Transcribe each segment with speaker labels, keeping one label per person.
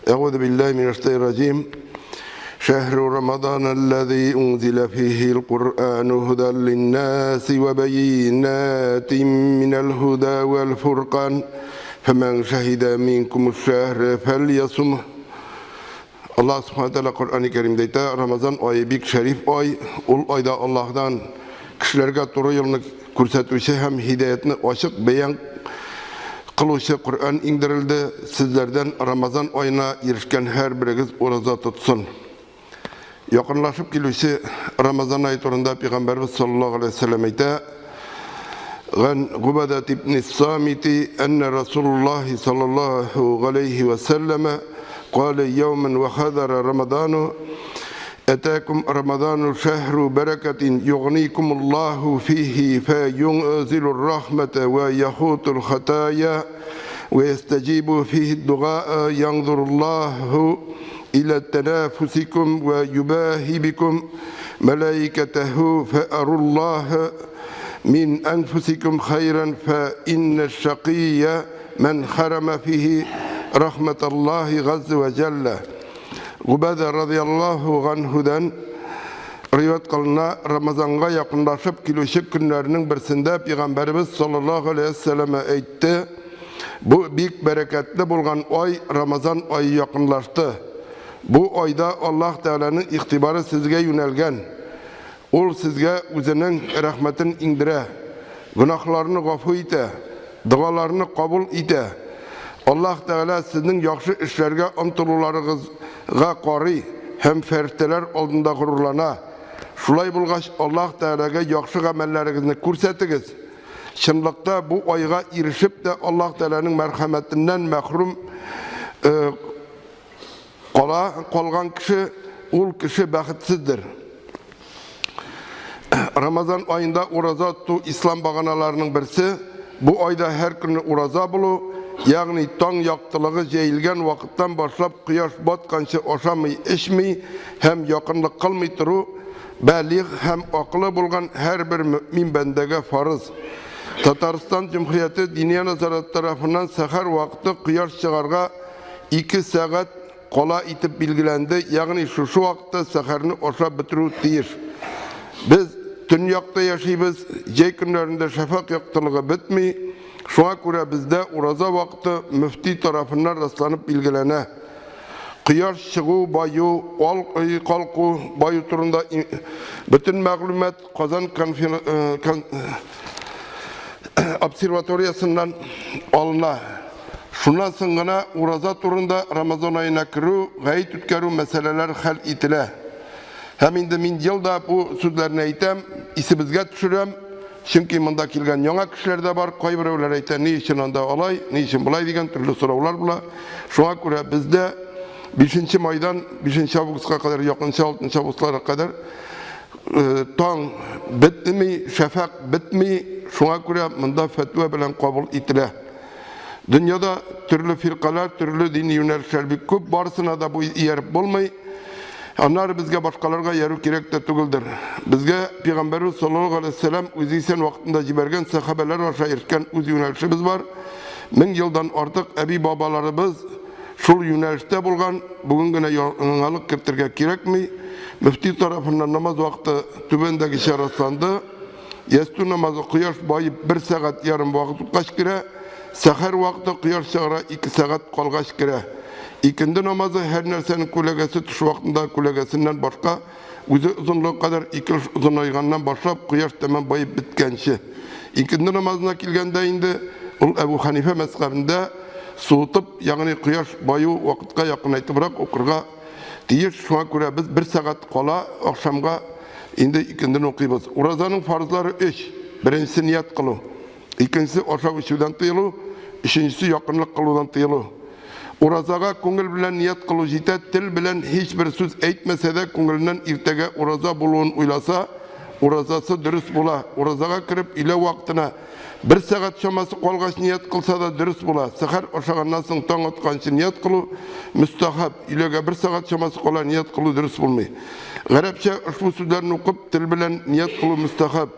Speaker 1: Әгъузу биллаһи минәш шайтанир شهر رمضان الذي أنزل فيه القرآن هدى للناس وبينات من الهدى والفرقان فمن شهد منكم الشهر فليصمه. Аллаһ Субхана Тәгалә Коръәни Кәримдә әйтә, Рамазан ае бик шәриф ай, ул айда Аллаһдан кешеләргә туры юлны күрсәтүче һәм һидаятны ачык бәян кылучы Коръән иңдерелде. Сезләрдән Рамазан аена ирешкән һәрберегез ураза тотсын. Якынлашып килүче Рамазан ае турында Пәйгамбәрбез саллаллаһу алейһи ва сәлләм әйтә: "Ган Губада ибн Самити анна Расулуллаһ саллаллаһу алейһи ва сәлләм قال يوما وحضر رمضان أتاكم رمضان شهر بركة يغنيكم الله فيه فينزل الرحمة ويخوط الخطايا ويستجيب فيه الدعاء ينظر الله إلى تنافسكم ويباهي بكم ملائكته فأروا الله من أنفسكم خيرا فإن الشقي من حرم فيه رحمة الله عز وجل. Губада радиаллаһу ганһудан риваять кылына, Рамазанга якынлашып килүче көннәрнең берсендә Пәйгамбәребез саллаллаһу алейһи вәсәлләм әйтте: Бу бик бәрәкәтле булган ай Рамазан ае якынлашты. Бу айда Аллаһ Тәгаләнең игътибары сезгә юнәлгән. Ул сезгә үзенең рәхмәтен иңдерә, гөнаһларны гафу итә, догаларны кабул итә. Аллаһ Тәгалә сезнең яхшы эшләргә омтылуларыгызга карый һәм фәрештәләр алдында горурлана. Шулай булгач, Аллаһ Тәгаләгә яхшы гамәлләрегезне күрсәтегез. Чынлыкта бу айга ирешеп тә Аллаһ Тәгаләнең мәрхәмәтеннән мәхрүм кала калган кеше, ул кеше бәхетсездер. Рамазан аенда ураза тоту ислам баганаларының берсе. Бу айда һәр көнне ураза булу, ягъни таң яктылыгы җәелгән вакыттан башлап кояш батканчы ашамый, эчми һәм якынлык кылмый тору балигъ һәм акылы булган һәрбер мөэмин бәндәгә фарыз. Татарстан Җөмһүрияте Диния нәзарәте тарафыннан сәхәр вакыты кояш чыгарга 2 сәгать кала итеп билгеләнде, ягъни шушы вакытта сәхәрне ашап бетерү тиеш. Без төньякта яшибез, җәй көннәрендә шәфәкъ яктылыгы бетми, шуңа күрә бездә ураза вакыты мөфти тарафыннан расланып билгеләнә. Кояш чыгу, баю, ал калку, баю турында бөтен мәгълүмат Казан конфер... Э, обсерваториясеннән алына. Шуннан соң гына ураза турында Рамазан аена керү, гает үткәрү мәсьәләләре хәл ителә. Һәм инде мин ел да бу сүзләрне әйтәм, исебезгә төшерәм, чөнки монда килгән яңа кешеләр дә бар, кайберәүләр әйтә, ни өчен анда алай, ни өчен болай дигән төрле сораулар була. Шуңа күрә бездә 5 майдан 5 августка кадәр, якынча 6 августларга кадәр Э, таң бетми, шәфәкъ бетми, шуңа күрә монда фәтва белән кабул ителә. Дөньяда төрле фиркалар, төрле дини юнәлешләр бик күп, барысына да бу ияреп булмый. Аннары безгә башкаларга иярү кирәк тә түгелдер. Безгә Пәйгамбәрбез саллаллаһу алейһи вәсәлләм үзе исән вакытында җибәргән сәхабәләр аша ирешкән үз юнәлешебез бар. Мең елдан артык әби-бабаларыбыз Шул юнәлештә булган, бүген генә яңалык кертергә кирәкми. Мөфти тарафыннан намаз вакыты түбәндәгечә расланды. Ястү намазы кояш баеп бер сәгать ярым вакыт үткәч керә, сәхәр вакыты кояш чыгара 2 сәгать калгач керә. Икенде намазы һәр нәрсәнең күләгәсе төшү вакытында күләгәсеннән башка Үзе озынлыгы кадәр икелеш озынайганнан башлап, кояш тәмам баеп беткәнче. Икенде намазына килгәндә инде, ул Әбу Хәнифә мәзхәбендә суытып, ягъни кояш баю вакытка якынайтыбрак укырга тиеш. Шуңа күрә без бер сәгать кала ахшамга инде икендене укыйбыз. Уразаның фарызлары өч. Беренчесе ният кылу. Икенчесе ашау-эчүдән тыелу, өченчесе якынлык кылудан тыелу. Уразага күңел белән ният кылу җитә, тел белән һичбер сүз әйтмәсә дә, күңеленнән иртәгә ураза булуын уйласа, уразасы дөрес була. Уразага кереп, өйлә вакытына бер сәгать чамасы калгач ният кылса да дөрес була. Сәхәр ашаганнан соң таң атканчы ният кылу мөстәхәб, өйләгә бер сәгать чамасы кала ният кылу дөрес булмый. Гарәпчә ошбу сүзләрне укып, тел белән ният кылу мөстәхәб.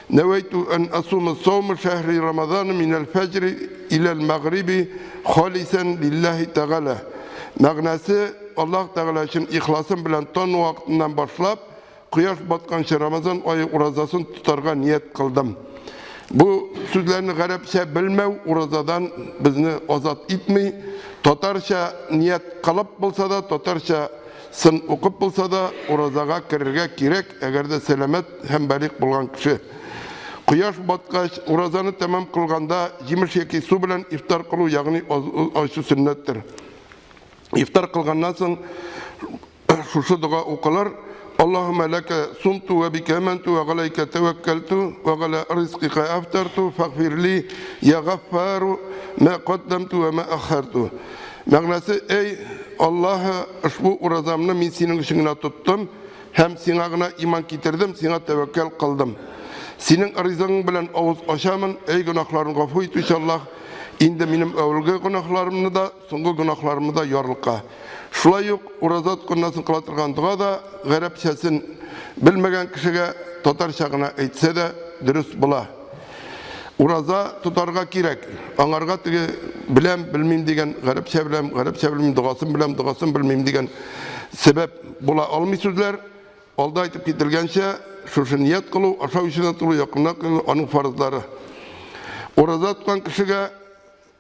Speaker 1: Нәвәйтү ән асума саума шәһри Рамазан минәл фәҗри иләл мәгъриби халисан лиллаһи тәгалә. Мәгънәсе, Аллаһ Тәгалә өчен ихласым белән таң вакытыннан башлап, кояш батканчы Рамазан ае уразасын тотарга ният кылдым. Бу сүзләрне гарәпчә белмәү уразадан безне азат итми. Татарча ният кылып булса да, татарча сын укып булса да, уразага керергә кирәк, әгәр дә сәламәт һәм балигъ булган кеше. Кояш баткач, уразаны тәмам кылганда, җимеш яки су белән ифтар кылу, ягъни ачу сөннәттер. Ифтар кылганнан соң шушы дога укылыр: Аллаһумма ләкә сумту вә бикә аманту вә галәйкә тәвәккәлту вә галә ризкика афтарту фагфирли я гаффару ма каддамту вә ма аххарту. Мәгънәсе, Эй, Аллаһ, ошбу уразамны мин синең өчен генә тоттым һәм сиңа гына иман китердем, сиңа тәвәккәл кылдым. Синең ризыгың белән авыз ачамын, эй гөнаһларын гафу итүче Аллаһ, инде минем әүвәлге гөнаһларымны да, соңгы гөнаһларымны да ярлыка. Шулай ук ураза тотканнан соң кыла торган дога да гарәпчәсен белмәгән кешегә татарча гына әйтсә дә дөрес була. Ураза тотарга кирәк. Аңарга теге беләм, белмим дигән, гарәпчә беләм, гарәпчә белмим, догасын беләм, догасын белмим дигән сәбәп була алмый сүзләр. Алда әйтеп кителгәнчә, шушы ният кылу, ашау эчүдән тору, якынлык кылу аның фарызлары. Ураза тоткан кешегә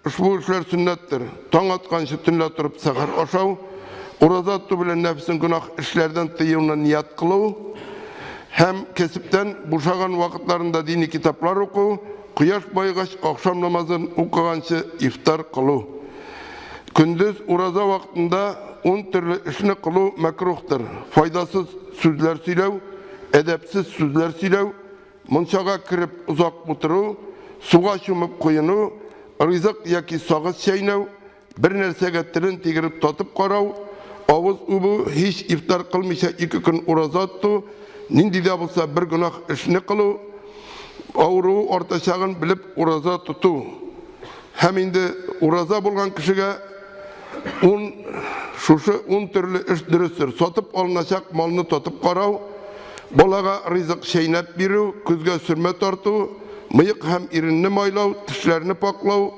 Speaker 1: Ошбу эшләр сөннәттер. Таң атканчы төнлә торып сәхәр ашау, ураза тоту белән нәфесен гөнаһ эшләрдән тыюны ният кылу һәм кәсептән бушаган вакытларында дини китаплар уку, кояш баегач ахшам намазын укыганчы ифтар кылу. Көндез ураза вакытында ун төрле эшне кылу мәкрухтыр. Файдасыз сүзләр сөйләү, әдәпсез сүзләр сөйләү, Мунчага кереп озак утыру, суга чумып коену, ризык яки сагыз чәйнәү, бер нәрсәгә телен тигереп татып карау, авыз үбү, һич ифтар кылмыйча ике көн ураза тоту, нинди дә булса бер гөнаһ эшне кылу, авыруы артачагын белеп ураза тоту. Һәм инде ураза булган кешегә ун шушы ун төрле эш дөрестер. Сатып алыначак малны татып карау, балага ризык чәйнәп бирү, күзгә сөрмә тарту, мыек һәм иренне майлау, тешләрне паклау,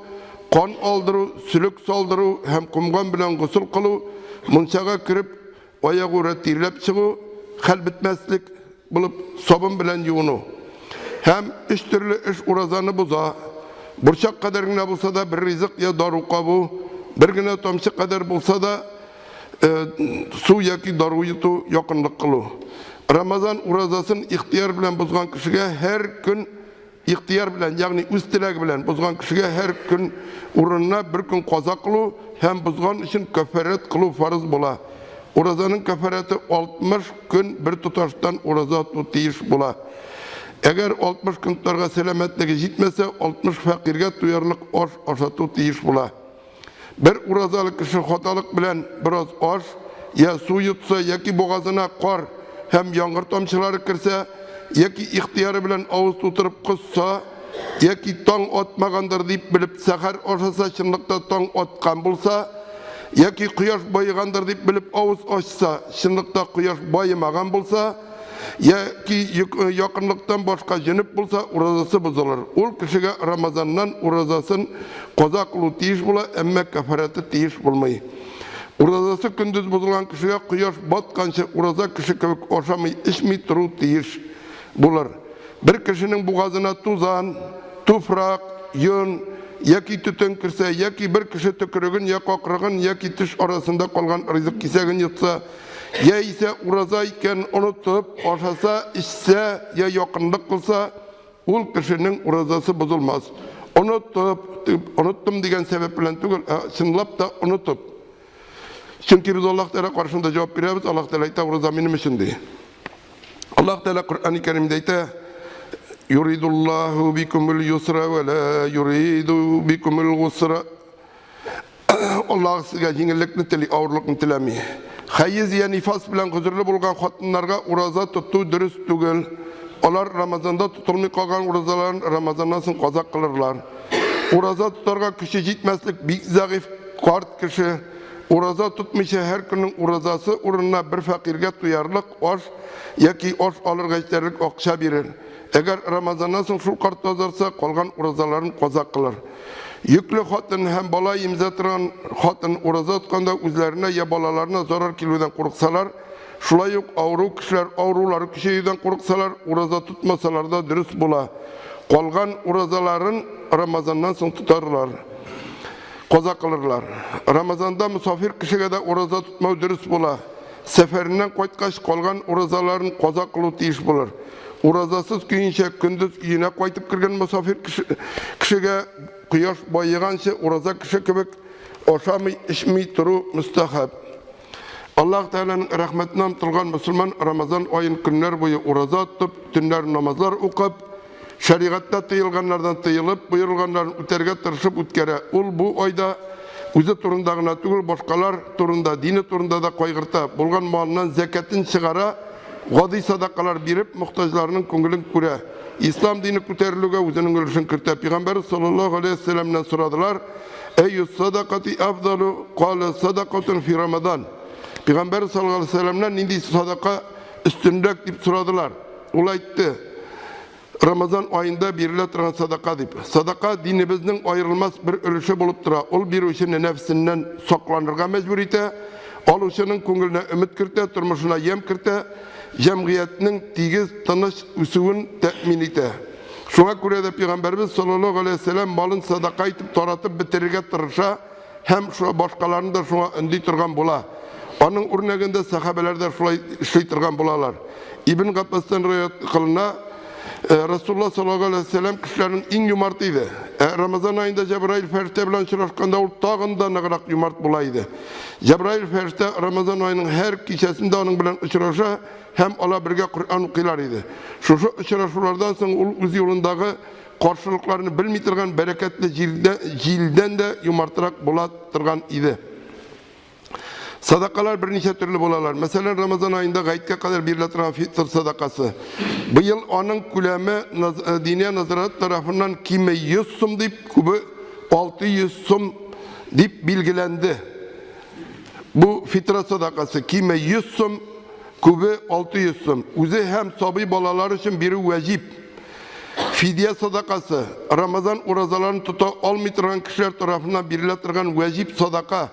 Speaker 1: кан алдыру, сөлек салдыру һәм комган белән госел кылу, мунчага кереп Аягүрә тирләп чыгу, хәл бетмәслек булып сабын белән юыну. Һәм өч төрле эш уразаны боза. Борчак кадәр генә булса да бер ризык я дару кабу, бер генә тамчы кадәр булса да су яки дару йоту, якынлык кылу. Рамазан уразасын ихтыяр белән бозган кешегә һәр көн Ихтыяр белән, ягъни үз теләге белән бозган кешегә һәр көн урынына бер көн каза кылу һәм бозган өчен кәффарәт кылу фарыз була. Уразаның кәффарәте 60 көн бер тоташтан ураза тоту тиеш була. Әгәр 60 көн тотарга сәламәтлеге җитмәсә, 60 фәкыйрьгә туярлык аш ашату тиеш була. Бер уразалы кеше хаталык белән бераз аш я су йотса яки бугазына кар һәм яңгыр тамчылары керсә, яки ихтыяры белән авыз тутырып косса, яки таң атмагандыр дип белеп сәхәр ашаса, чынлыкта таң аткан булса, яки кояш баегандыр дип белеп авыз ачса, чынлыкта кояш баемаган булса, яки якынлыктан башка җөнеп булса, уразасы бозылыр. Ул кешегә Рамазаннан уразасын каза кылу тиеш була, әмма кәфарәте тиеш булмый. Уразасы көндез бозылган кешегә кояш батканчы ураза кеше кебек ашамый, эчми тору тиеш булыр. Бер кешенең бугазына тузан, туфрак, йон яки төтен керсә, яки бер кеше төкереген я какрыгын яки теш арасында калган ризык кисәген йотса, яисә ураза икәнен онытып, ашаса, эчсә, я якынлык кылса, ул кешенең уразасы бозылмас. Онытып, оныттым дигән сәбәп белән түгел, ә чынлап та онытып. Чөнки без Аллаһ Тәгалә каршында җавап бирәбез, Аллаһ Тәгалә әйтә, ураза минем өчен ди. Аллаһ Тәгалә Коръән Кәримдә әйтә, Юридуллаһу бикумул юсра ва ла юриду бикумул гусра. Аллаһ сезгә җиңеллекне тели, авырлыкны теләми. Хәез я нифас белән гозерле булган хатыннарга ураза тоту дөрес түгел. Алар Рамазанда тотылмый калган уразаларын Рамазаннан соң каза кылырлар. Ураза тотарга көче җитмәслек бик зәгыйфь карт кеше ураза тотмыйча һәр көннең уразасы урынына бер фәкыйрьгә туярлык аш яки аш алырга җитәрлек акча бирер. Әгәр Рамазаннан соң шул карт тазарса, калган уразаларын каза кылыр. Йөкле хатын һәм бала имзә торган хатын ураза тотканда үзләренә я балаларына зарар килүдән курыксалар, шулай ук авыру кешеләр авырулары көчәюдән курыксалар, ураза тотмасалар да дөрес була. Калган уразаларын Рамазаннан соң тотарлар. Каза кылырлар. Рамазанда мосафир кешегә дә ураза тотмау дөрес була. Сәфәреннән кайткач, калган уразаларын каза кылу тиеш булыр. Уразасыз көенчә көндез өенә кайтып кергән мосафир кешегә кояш баеганчы ураза кеше кебек ашамый, эчми тору мөстәхәб. Аллаһ Тәгаләнең рәхмәтенә омтылган мөселман Рамазан аен көннәр буе ураза тотып, төннәр намазлар укып, шәригатьтә тыелганнардан тыелып, боерылганнарын үтәргә тырышып үткәрә. Ул бу айда үзе турында гына түгел, башкалар турында, дине турында да кайгырта, булган малыннан зәкятен чыгара, гади садакалар биреп, мохтаҗларның күңелен күрә. Ислам дине күтәрелүгә үзенең өлешен кертә. Пәйгамбәрбез саллаллаһу алейһи ва сәлләмнән сорадылар: "Әйю садакати афдалу?" Кала: "Садакатун фи Рамазан." Пәйгамбәрбез саллаллаһу алейһи ва сәлләмнән нинди садака өстенрәк дип сорадылар. Ул әйтте: Рамазан аенда бирелә торган садака дип. Садака динебезнең аерылмас бер өлеше булып тора. Ул бирүчене нәфсеннән сакланырга мәҗбүр итә, алучының күңеленә өмет кертә, тормышына ямь кертә, җәмгыятьнең тигез, тыныч үсүен тәэмин итә. Шуңа күрә дә Пәйгамбәрбез саллаллаһу алейһи ва сәлләм малын садака итеп таратып бетерергә тырыша һәм башкаларны да шуңа өнди торган була. Аның үрнәгендә сәхабәләр дә шулай эшли торган булалар. Ибн Габбастан риваять кылына, Расулулла саллаллаһу алейһи ва сәлләм кешеләрнең иң юмарты иде. Ә Рамазан аенда Җәбраил фәрештә белән очрашканда ул тагын да ныграк юмарт була иде. Җәбраил фәрештә Рамазан аеның һәр кичәсендә аның белән очраша һәм алар бергә Коръән укыйлар иде. Шушы очрашулардан соң ул үз юлындагы каршылыкларны белми торган бәрәкәтле җирдә, җилдән дә юмартрак була торган иде. Садакалар берничә төрле булалар. Мәсәлән, Рамазан аенда гаеткә кадәр бирелә торган фитр садакасы. Быел аның күләме Диния назарат тарафыннан киме 100 сум дип, күбе 600 сум дип билгеләнде. Бу фитра садакасы киме 100 сум, күбе 600 сум. Үзе һәм сабый балалар өчен бирү вәҗиб. Фидия садакасы, Рамазан уразаларын тота алмый торган кешеләр тарафыннан бирелә торган вәҗиб садака.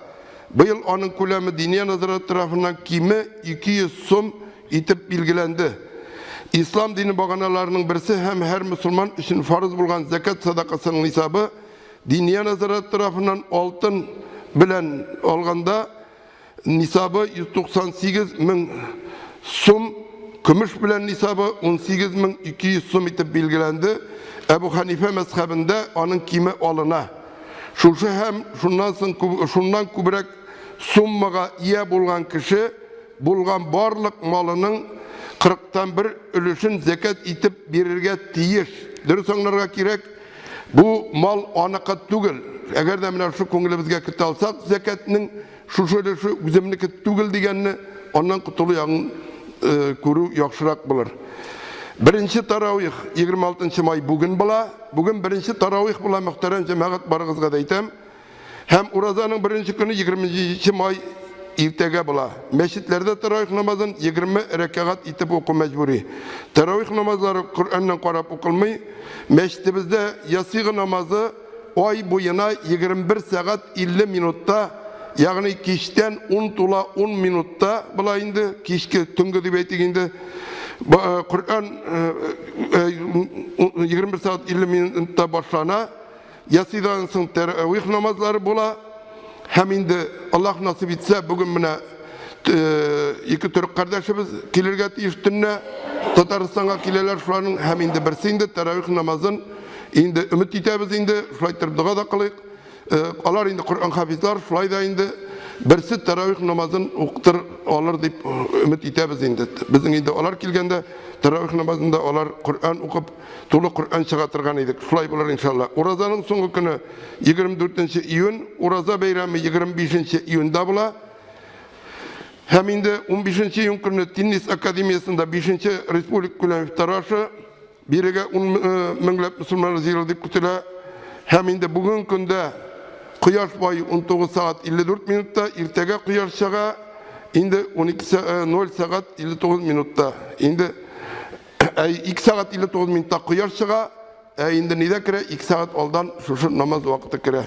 Speaker 1: Быел аның күләме Диния назараты тарафыннан киме 200 сум итеп билгеләнде. Ислам дине баганаларының берсе һәм һәр мөселман өчен фарыз булган зәкят садакасының нисабы Диния назараты тарафыннан алтын белән алганда Нисабы 198 мең сум, көмеш белән нисабы 18 мең 200 сум итеп билгеләнде. Әбу Ханифә мәзхәбендә аның киме алына. Шушы һәм шуннан соң шуннан күбрәк суммага ия булган кеше булган барлык малының 40-тан бер өлешен зәкят итеп бирергә тиеш. Дөрес аңларга кирәк, бу мал аныкы түгел. Әгәр дә менә шушы күңелебезгә кертә алсак, зәкятнең шушы өлеше үземнеке түгел дигәнне, аннан котылу ягын күрү яхшырак булыр. Беренче таравих 26 май бүген була. Бүген беренче таравих була, мөхтәрәм җәмәгать, барыгызга да әйтәм. Һәм уразаның беренче көне 27 май иртәгә була. Мәчетләрдә таравих намазын 20 рәкәгать итеп уку мәҗбүри. Таравих намазлары Коръәннән карап укылмый. Мәчетебездә ясигы намазы ай буена 21 сәгать 50 минутта, ягъни кичтән 10 тула 10 минутта була инде, кичке, төнге дип әйтик инде. Коръән 21 сәгать 50 минутта башлана. Ясидан соң тәравих намазлары була. Һәм инде Аллаһ насыйп итсә, бүген менә ике төрек кардәшебез килергә тиеш төнлә. Татарстанга киләләр шуларның һәм инде берсе инде тәравих намазын инде өмет итәбез инде, шулай итеп дога да кылыйк. Алар инде Коръән хафизлар, шулай да инде берсе тәравих намазын укытыр алыр дип өмет итәбез инде. Безнең инде алар килгәндә тәравих намазында алар Коръән укып тулы Коръән чыга торган идек. Шулай булыр иншалла. Уразаның соңгы көне 24 июнь, ураза бәйрәме 25 июньдә була. Һәм инде 15 июнь көнне Теннис академиясендә 5 республика күләм ифтар ашы. Бирегә 10 меңләп мөселманнар җыелыр дип көтелә. Һәм инде бүген көндә кояш баю 19 сәгать 54 минутта, иртәгә кояш чыга инде 12 0 сәгать 59 минутта. Инде. 2 сәгать 59 минутта кояш чыга, ә инде нидә керә? 2 сәгать алдан шушы намаз вакыты керә.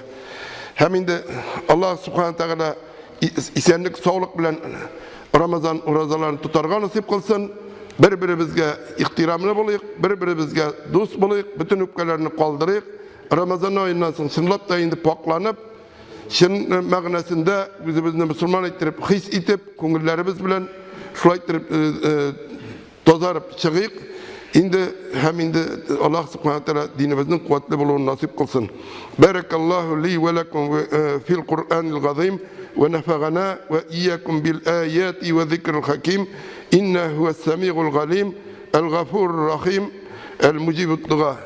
Speaker 1: Һәм инде Аллаһ Субхана Тәгалә исәнлек, саулык белән Рамазан уразаларын тотарга насыйп кылсын. Бер-беребезгә ихтирамлы булыйк, бер-беребезгә дус булыйк, бөтен үпкәләрне калдырыйк. Рамазан аеннан соң чынлап та инде пакланып, чын мәгънәсендә үзебезне мөселман иттереп хис итеп, күңелләребез белән шулай иттереп тазарып чыгыйк. Инде һәм инде Аллаһ Субхана Тәгалә динебезнең куәтле булуын насыйп кылсын. Баракаллаһу ли ва лакум фил Куръанил газыйм ва нафагана ва иякум бил аяти ва зикрил хаким. Инна хуас самигул галим, әл-гафур рахим, әл-муҗибут дуга.